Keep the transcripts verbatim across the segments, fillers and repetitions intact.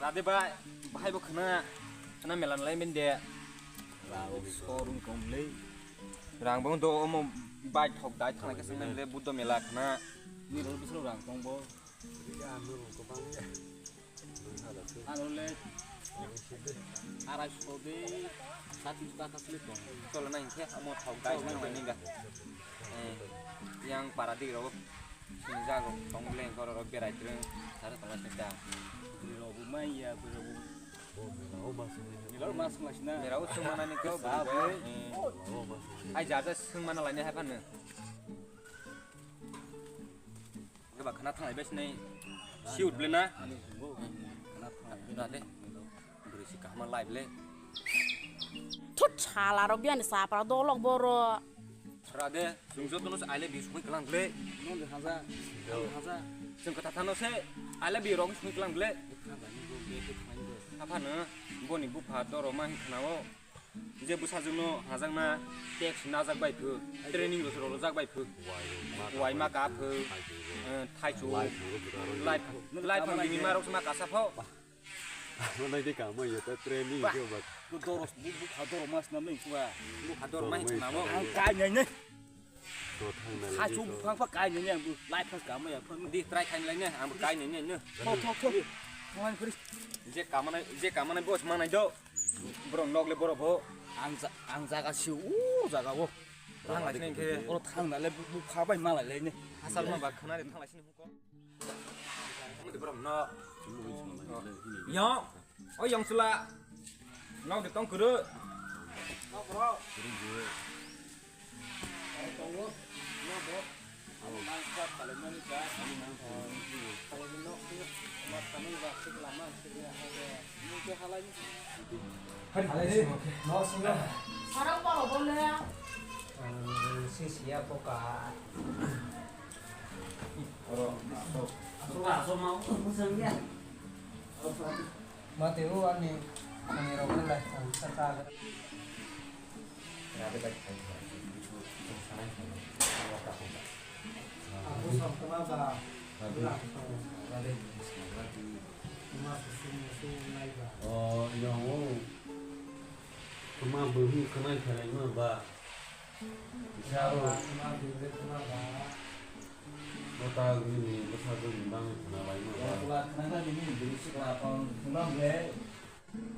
Ade ba, bahai bo khna, khna mela nalai mende. Rang showroom kom le. Rang bo do omo bai thok dai thang ke sing le Buddha mela khna. Ni ro bisro rang tong bo. Ano le. Arai so de. Sat taka sile tong. Tolo na hinkhe omo thok dai thang lai ninga. Eh, yang para di ro. Sini jago tong bele, koro ro berai treng, sare tong lai sini ta. Bwrwi rok bo mai ya, bwrwi rok bo. Mela o mas wng lai sina. Mela o swng mana ni ko, bwrwi rok. Ai, ja, ja, swng mana lai ni hai phan no. Ke ba khana thang lai bai sini. Siut bele na. Ani bo khana thang lai. Na de. Bwrwi si kahma lai bele. Thut, sala rok biyani sapra dolok boro. Rade, chwng jotono se I love you songwi klang ble. Nong de haja. Haja. Chwng kwtha thano se I love you rok songwi klang ble. Kha ba ni go ge ke thang go. Aphano boni bupha doro ma hin khnao. Je bwsajwkno hajakna text najak bai phu, training rok rojak bai phu. Wai ma ka phu. Eh, thaichu. Life, life, life ni ma rok ma kasa pho. Amo nai de kamo yo ta training yo ba. Ko doros bu bu kha doros mas na nung kuwa. Bu kha doros mai na mo. Ang kai nai ne. To thang na. Kha chu bu phang pha kai nai ne ang bu lai phas kamo ya phang. Di try khai lai ne ang bu kai nai ne ne. Tho tho tho. Thang phri. Je kamana je kamana boss manai do. Borok nok le borok bo. Ang ja ang jaga si u jaga bo. Thang lai ne ke. Oro thang na le bu bu kha bai ma lai lai ne. Hasal ma ba khana re thang lai sini. Yo, o yong chwla. Nok de tong kwrwi. Hari hari sih, oke. Mau sih, no. Sarang palo bole. Anu, sisi ya poka. Oro, asok. Asok, asok mau, musang ya. Mate o ani, ani rok le, ang sa sa. Rabe tak khai, sanai khai, sanai tak khai. Aku sam kena ba. Rabe. Rabe, sanai rabe. Mas sung sung nai ba. Oh, no. Kema bumi kenai khalai ma ba. Jaro. Kema bumi kena ba. Bota bumi, bota bumi bang kena lai ma ba. Yang kula kena kena bumi bumi si kena pon kena ble.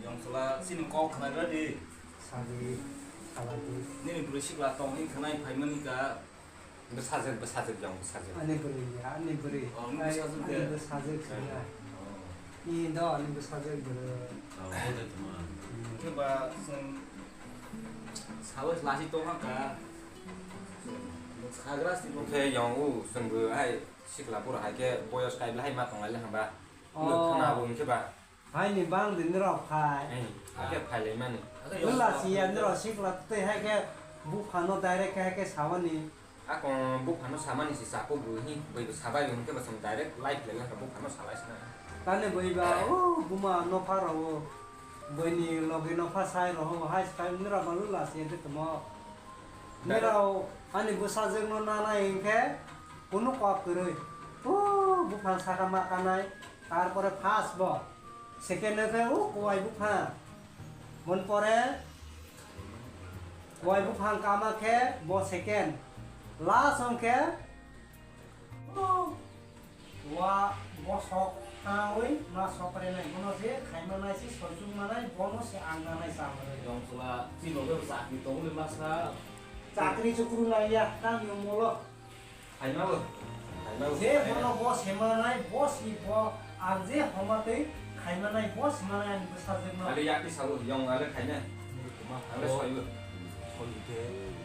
Yang kula sini kau kena kena di. Sadi, sadi. Nini bumi si kula tong ini kenai phai mani ka. Bwsajwk, bwsajwk dong, bwsajwk. Ani bwrwi ya, ani bwrwi. Oh, ani bwsajwk de. Ani bwsajwk swngnai. Oh. Ni do ani bwsajwk bwrwi. Oh, o de tuma. Khe ba chwng sabo lasi tong kha. Sagra si bo. Khe yong u chwng bo hai sikla bura hai khe boyos kai bla hai ma tong lai le hamba. Oh. Khna bo khe ba. Haini bang di norok phai. Hai, ake phai lai mani. Bwla si ya norok sikla tei hai khe buphano direct hai khe sawani. Ako buphano samani si chapo bo hi, bai bo sabai bo hwnkhe bo chwng direct live le laka buphano salai sina. Tani bai ba, o buma nopha rao, bai ni logi nopha sai rao, hai sai norok ba bwla si ya de tomo. Norok ani bwsajwk no nanai hwnkhe kunu kok kwrwi. O buphang saka ma kanai, tarpore first bo. Second hwnkhe o kuwai buphang. Mon pore kuwai buphang kama khe bo second. Last hwnkhe o wa bo sok thawi ma sok renai bono je khaima nai se soichung manai bono se ang nanai chama rwi. Yong chwla chini loge chakri tongwi masa. Chakri chukru nai ya tang yong molo. Khaima bo. Khaima bo. Je bono bo semanai, bo si bo, ang je homa tei khaimanai, bo semanai ani bwsajwkno. Ale yakni sabo, yong ale khaina. Ale soibo. Soibo te,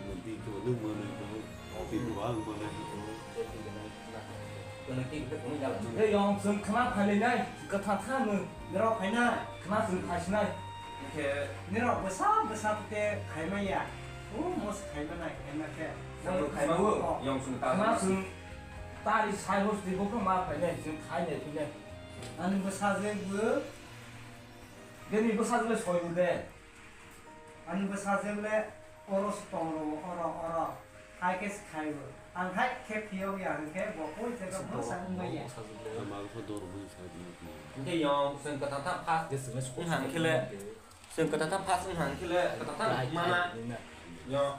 nung di to, nung manai to, nung di to, ang manai to. Kono ki kita kono jalan. He yong chwng khna phailainai, kwtha tha nung. Norok phaina. Khna chwng phaisinai. Khe norok bwsa bwsa te khaimaya. O mos khaima nai khaima khe. Nang khaima o, yong sung ta. Khna chwng tari sai hos di bo ma phai nai, chwng khai nai phi nai. Ani bwsajwk bo. Bini bwsajwk le soi bo de. Ani bwsajwk le oro se tong ro, oro, oro. Hai khe se khai bo. Ang hai khe phiyok ya, ang khe bo poi se kok masa wng maya. Lama khe dor wngwi sa di. Hwnkhe yong chwng kwthang thang phas wng hang khe le, chwng kwthang thang phas wng hang khe le kwthang thang mana. Yo.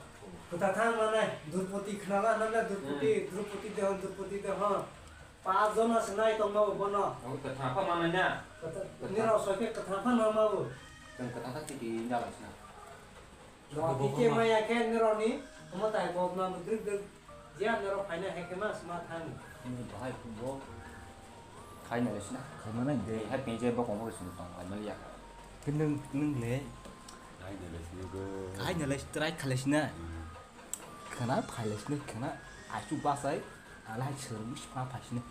Kwthang thang mana, Drupadi khnala nang na Drupadi, Hmm. Drupadi de hon, Drupadi de hon. Pas jona se nai tong ma bo bono. Ang kwthang pha mana nya. Kwthang, nirok soi khe kwthang pha na ma bo. Chwng kwthang thang tiki nalai sna. Bo tike maya khe nirokni omo tai kok na bwdrwk dwk jia nirok phaina hai khe ma sma thani. Nini bahai bo khai na lesna. Khai mana de. Hai pinje bo komo sung tong lai mali ya. Khe nwng, nwng le. Khai na lesna go. Khai na les try khalesna. Hmm. Khana phai lesna khana achu basai ala hai sir mus pa phasna.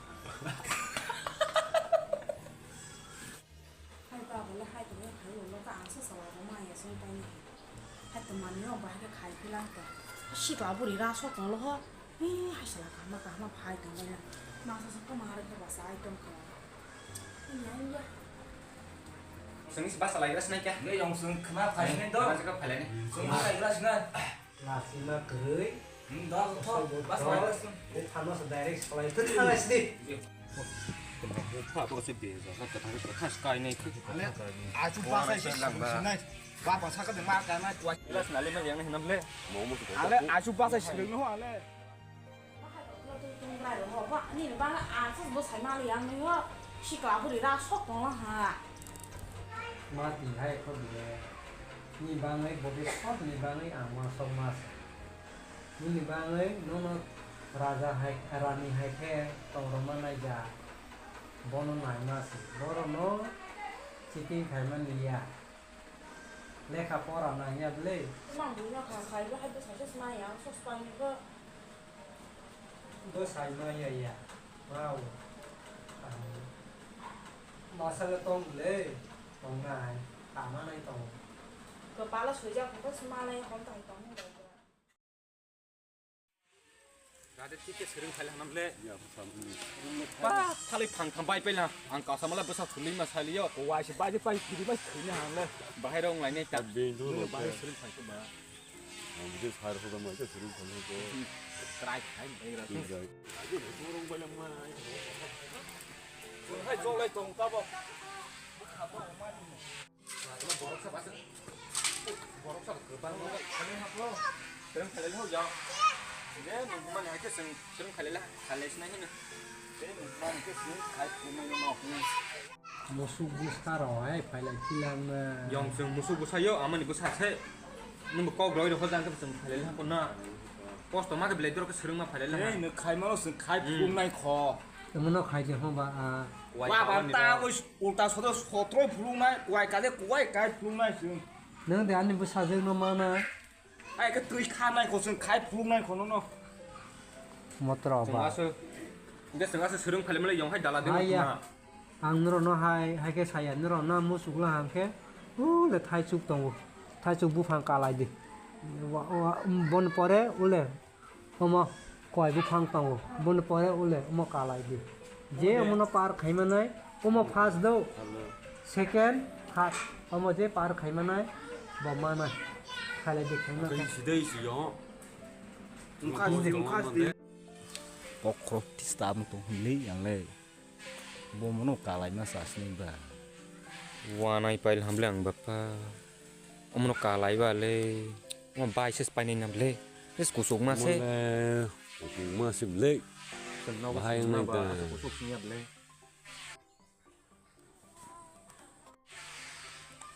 Hai ba bole hai tongya khai ulo ka ang sa sala bo ma ya song pai ni. Hai to mani rok bahai khe khai phi lang to. Sikla buri ra sok tong lo ho. Hi hai sala kahma kahma phai tong lai na. Ma sa sa ko ma re khe ba sa ai tong kha. Hi ya ya. Sengsi basa lai ras nai kya? Ne yong sung khna phai ne do. Ma sa ka phai lai ne. Sung ma lai ras na. Nasima kwrwi. Hmm, da, da, da. Bas, bas, bas. Bo phano se direct salai. Twi thanglai sidi. Bo pha to se be ja. Ka thang ka thas kai nei. Ale, achu basa se sinai. Ba ba sa ka de ma ka na kwa. Ila sinali ma yang hinam le. Ale, achu basa se no ale. Ni ba a sa bo sai ma yang ni ho. Sikla buri ra sok tong ha. Ma ti hai ko bile. Ni bangwi bode sot ni bangwi ang ma sok ma sa. Nini bangwi nono raja hai, rani hai khe tong rwma nai ja, bono naima se, borokno cheating khaima liya, lekha pora nangya bwle. Mang buino kha khai bo hai bwsai se swnai ya, sos pai ni bo. Bwsai maya ya, wow. Masa le tong bwle, tongnai, tama nai tongo. Kwpalo swijak hwnkhe swnai hom tong tong. Gade tike swrwng khaile hanam le. Ya, bwsa bwrwi. Ba, thali phang tham bai paila. Ang kasa mala bwsa thuli ma sali yo. Kowai se bai bai thili bai thili han le. Bahai rong lai ne ta. Beng do. Bahai swrwng khai ko ba. Ang bide sar ho da mai swrwng khai ko. Krai khai bai ra. Ade rong bai la mai. Hai jolai tong ta bo. Borok sa kwbangma. Swrwng khailai hok ya. Je nung mani hai khe swrwng khailai khailai sinai hino. Je nung mani khe swrwng khai phunai no. Musuk bwsa rok hai phailai philang na. Yong swrwng musuk bwsa yo amani bwsa se. Nung kok roi rok jang khe swrwng khailai hok na. Kosto ma khe belai dor khe swrwng ma phailai na. Ei no khai mano swrwng khai phunai kho. Tamo no khai je ho ba a. Wa ba ta oi. Ulta sodo sotroi phulungnai, kuai kade kuai kai phulungnai chwng. Nwng de ani bwsajwk no mana. Ai khe twi kha nai kho chwng khai phulungnai kho nono. Motra ba. Chwng aswk, hwnkhe chwng aswk swrwng phailaimani yong hai dala de. Haiya. Ang norok no hai, hai khe saya norok no muchuk la hang khe. Ule thaichuk tongo. Thaichuk buphang kalai di. Wa, wa, bon pore ule. Omo koi buphang tongo, boni pore ule omo kalai di. Je omo no par khaimanai, omo first do, second, third, omo je par khaimanai, bo manai. Khalai di khaima khe. Sidai si yo. Wngkha si, wngkha si. Kokrok tista mo tong hwnli yang le. Bo mono kalai ma sasni ba. Wanai pail hamle ang bappa. Omono kalai ba le. Omo bai ses painai nam le. Ses kusuk ma se. Mole kusuk ma sim le. Bahai kusuk ma nai ba, ta. Kusuk sini ya le.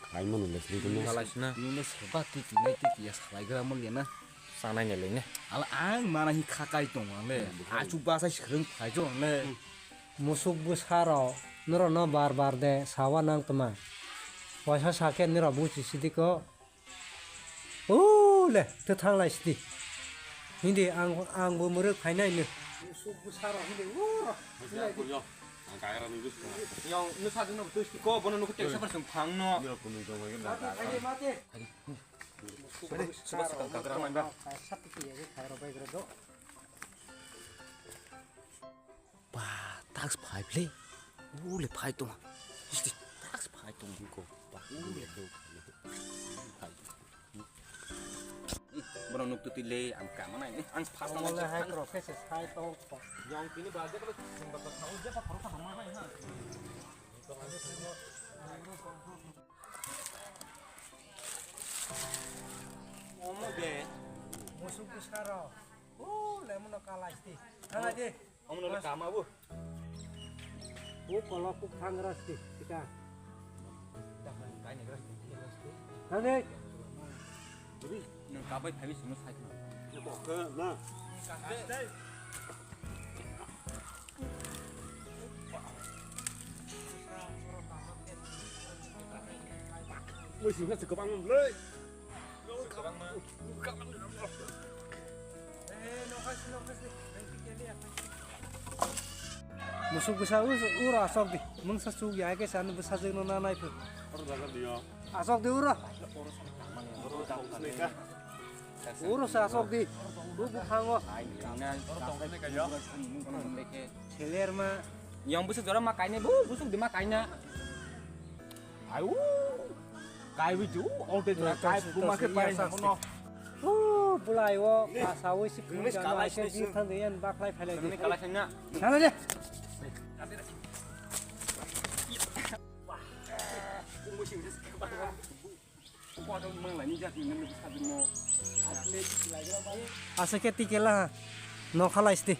Khai mano le sini kena. Kalai sina. Nini seba tiki nai tiki ya salai gra mo le na. Sanai ne le ne. Ala ang mana hi khakai tong ang le. Achu basa sreng phai jo ang le. Musuk bwsarok norokno bar bar de sawa nang tma? Waisa sakhe norok buchi sidi ko. O le, twthang lai sidi. Hindi ang, ang bo mwrwk phainai no. Musuk bwsarok hindi o rok. Yo, ang kaya rani bwsarok. Yang nusa dino twi ko bono nuko teksa par sung phang no. Yo, kunu jong lagi. Mate, mate, mate. Musuk bwsarok. Ba, tax five le. Ule phai tong. Isti, tax phai tong ko. Ba, ule. Bono nuk tutui le ang kama nai. Ang first time. Wala hai kro khe se sai tong kho. Yang tini ba je ba sing ba ta je ba khoro kha ma hai ha. Omo de. Musuk bwsaro. O, lemon no kalai sti. Kana di. Omo no kama bu. Bu kolok kuk thang ras di, tika. Thang di. Nang kabai phabi sunu sai khna. Kok khe na. Oi, sing khe kwbang le. Musuk bwsa u-, uro asok di. Mungsa chuk ya ke san bwsa jeng no na nai phu. Asok di uro. Uro sa asok di. Bu bu khango. Seler ma. Yang busuk jora ma kaina bu, busuk di ma kaina. Ayu. Kai wi ju, all the time kai puma khe pai no. Hu, bulai o, kasawi si pun jana ke ji than de yan baklai phailai de. Ni kalai sanya. Sana de. Asa ke tikela ha. No khalai sti.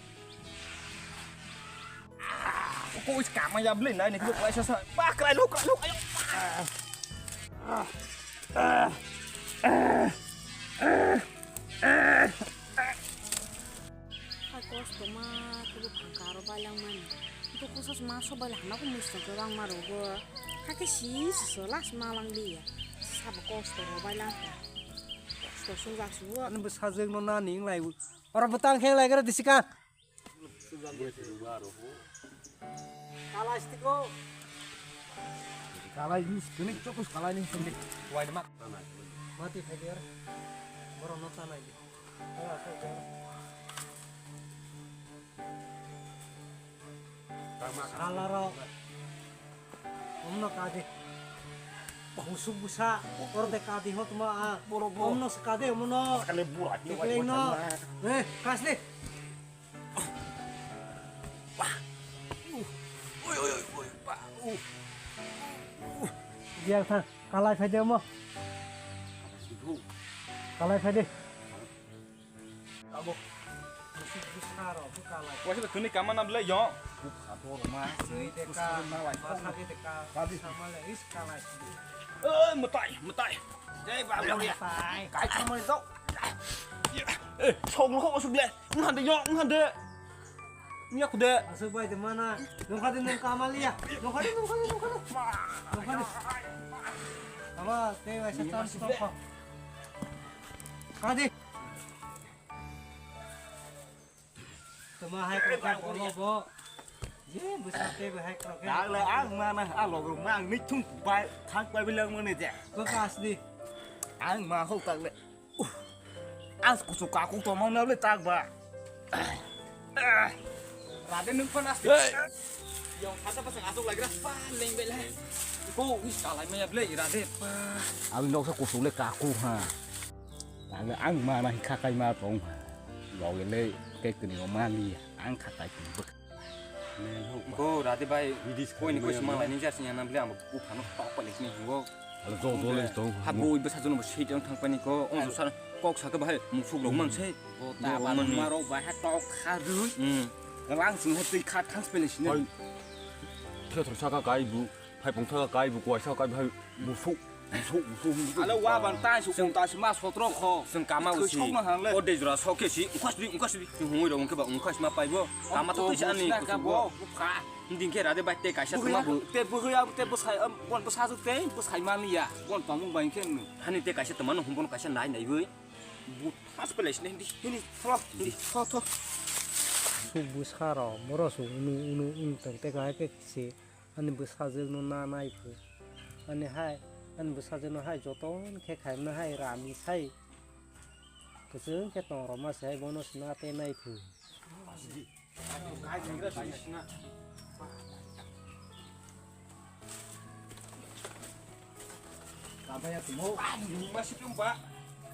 Ko is kama ya ble nai ni ko sa sa. Ba krai lo krai lo ayo. Hai kosto ma kebo phangka aro bailang mani. Bo kosa ma sobai lang na ko musto ke bang ma rogo. Hakhe si si so las ma lang liya. Sabo kosto ro bailang. Kosto so jak so. Ani bo sajeng no na ning lai. Oro bwtang kheng lai gara disika. Kalai stiko. Kalai ni sini chokus kalai ni sini. Wai mak. Mati phaikhe borok no tanai di. Salarok. Omno kadi. Musuk busa. Orde kadi hotma a. Borok bo. Omno se kadi omno. Kale bura. Tikleng no. Eh, kasdi. Oi, oi, oi, oi, pa. Biar thang, kalai phai de mo. Kalai phai de. Abo. Musik busaro, bu kalai. Waisa tuni kama nam le yo. Bu khator ma. Sui de ka. Ma thagi de ka. Kadi. Sama le is kalai. Oi, mutai, mutai. Jai ba, mutai. Kai sama le do. Eh, sok lo ko sok le. Ngan de yo, ngan de. Nya khude. Asuk bai de mana. Nongkha de nongkha amalia. Nongkha de, nongkha de, nongkha de. Nongkha de. Ama, te bai sa chance tong kha. Kadi. Tama hai ko ka bolo bo. Ye, bwsa te bai hai ko ka. Dale ang mana a logo mang ni thung bai thang bai bilang mane de. Ko kas di. Ang ma ho tak le. Uh, as kusu kaku tomang na le tak ba. Rade nung pan asti. Hey. Yang kata pasang asuk lagi ras pa leng bela. Ko is kalai maya ble rade pa. Abi nok sa kusu le kaku ha. Ang ang mana hi khakai ma tong ha. Log le ke kini o mali ang khakai ku. Ko rade bai. Bidis koi ni koi khaimaya sima ma. Lai ni jas ni anam le ang bu phano tok pa le ni go. Alo do do le tong. Ha bui bwsa jono bo sui tong thang pani ko. Ong sa kok sa ka bahai musuk rok man se. Bo ta ba ma rok ba ha tok kha rui. Hmm. Lang sing ha tei kha thang spele sini. Hai. Thethor saka kai bu. Hai pung thaka kai bu kwai saka kai bu hai musuk. Musuk musuk musuk. Alo wa ban tai su kung ta sima sotro kho. Sing kama usi. Sok ma hang le. O de jura sok ke si. Ungkas bi ungkas bi. Hungui rok ungke ba ungkas ma pai bo. Kama to tui sa ani. Ka bo. Kha. Ding khe rade bai te kaisa tuma bu. Te bu ya te bu sai, um, bon bu sa ju te bu sai mani ya. Bon tong mung bai khe nu. Hani te kaisa tuma no hum bon kaisa nai nai bui. Bu thas pele sini di. Hini thro. Di. Thro thro. Suk bu saro moro su unu unu unu tang te kai ke se ani bu sajil no na nai phu. Ani hai ani bu sajil no hai joton khe khai na hai rami sai. Kwchwng khe tong roma se hai bono sna te nai phu. Kabaya tumo. Ah, ni ma si tum ba.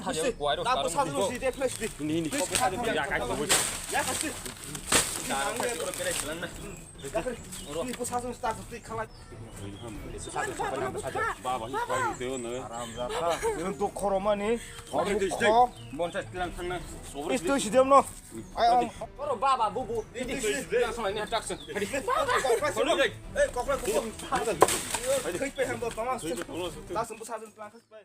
Tha tha jeng kwai rok. Tapo sajwk si de flash di. Ni ni. Ya kai ko. Ya kasi. Ni ko sajwk tak tu khalai. Baba hi kwai teo no. Aram ja kha. Ni dukh khoromani. Bon sa tilang thang na. Is tu si dem no. Ai om. Oro baba bubu. Ini si. Langsung ini tak sen. Hadi. Ei kokla kokla. Khoi pe ham bo tama. Langsung bu sajwk tilang khoi pe.